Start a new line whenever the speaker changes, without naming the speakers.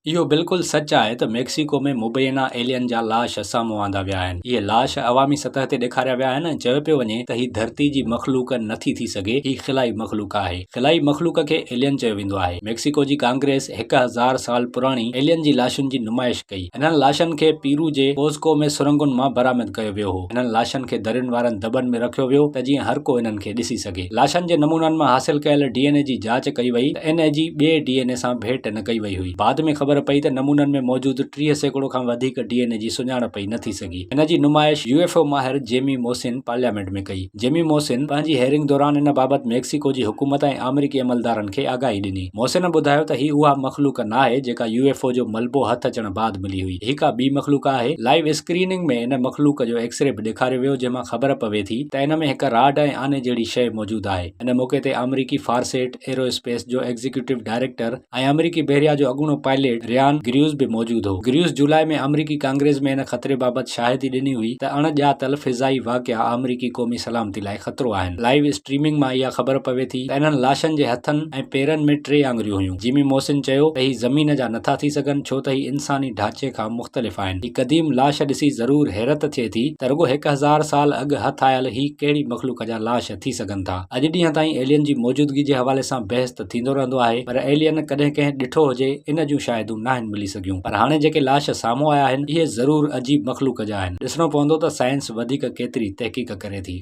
اهو بلڪل سچ آهي ته ميڪسيڪو ۾ مبينا ايلين جا لاش سامهون آندا ويا آهن. اهي لاش عوامي سطح تي ڏيکاريا ويا آهن ۽ چيو پيو وڃي ته هي ڌرتي جي مخلوق نٿي ٿي سگهي، هي خلائي مخلوق آهي. خلائي مخلوق کي ايلين چيو ويندو آهي. ميڪسيڪو جي ڪانگريس 1000 سال پراڻي ايلين جي لاشن جي نمائش ڪئي. انهن لاشن کي پيرو جي ڪوزڪو ۾ سرنگن مان برآمد ڪيو ويو هو. انهن لاشن کي درين وارن دٻن ۾ رکيو ويو ته جيئن هر ڪو انهن کي ڏسي سگهي. لاشن جي نمونن مان حاصل ڪيل ڊي اين اي جي جاچ ڪئي وئي ته ان جي ٻئي ڊي اين اي سان ڀيٽ نه ڪئي وئي هئي. بعد ۾ خبر پئي ته نمونن ۾ موجود 30% کان وڌيڪ ڊي اين اي جي سڃاڻپ ئي نه ٿي سگهي. ان جي نمائش يو ايف او ماهر جيمي موسين پارليامينٽ ۾ ڪئي. جيمي موسين پنهنجي هيئرنگ دوران ان بابت ميڪسيڪو جي حڪومت ۽ آمريڪي عملدارن کي آگاهي ڏني. موسين ٻڌايو ته هي اها مخلوق ناهي جيڪا يو ايف او جو ملبو هٿ اچڻ بعد ملي هئي. هي ڪا ٻي مخلوق آهي. لائيو اسڪريننگ ۾ ان مخلوق جو ايڪسري به ڏيکاريو ويو جنهن مان خبر پوي ٿي ته ان ۾ هڪ راڊ ۽ آني جهڙي شيء موجود آهي. ان موقعي تي آمريڪي فارسيٽ ايرو اسپيس جو ايگزيڪيوٽو ڊائريڪٽر ۽ آمريڪي بحريه جو اڳوڻو پائليٽ ريان گريوز به موجود هو. گريوز جولاء ۾ آمريڪي ڪانگريس ۾ ان خطري بابت شاهدي ڏني هئي ته اڻ ڄاتل فضائي واقعا آمريڪي قومي سلامتي لاء خطرو آهن. لائيو اسٽريمنگ مان اها خبر پوي ٿي ته انهن لاشن جي هٿن ۽ پيرن ۾ ٽي آڱريون هيون. جيمي موسن چيو ته هي زمين جا نٿا ٿي سگهن ڇو ته هي انساني ڍانچي کان مختلف آهن. هي قديم لاش ڏسي ضرور حيرت ٿئي ٿي ته رڳو 1000 سال اڳ هٿ آيل هي ڪهڙي مخلوق جا لاش ٿي سگهن ٿا. اڄ ڏينهن تائين ايلين جي موجودگي جي حوالي سان بحث ته ٿيندو رهندو آهي پر ايلين ڪڏهن ڪنهن ڏٺو هجي ان جون شاهدون ناهن ملي سگهيون پر هاڻي جيڪي لاش سامهون آيا آهن اهي ضرور عجيب مخلوق جا آهن. ڏسڻو پوندو ته سائنس وڌيڪ ڪيتري تحقيق ڪري ٿي.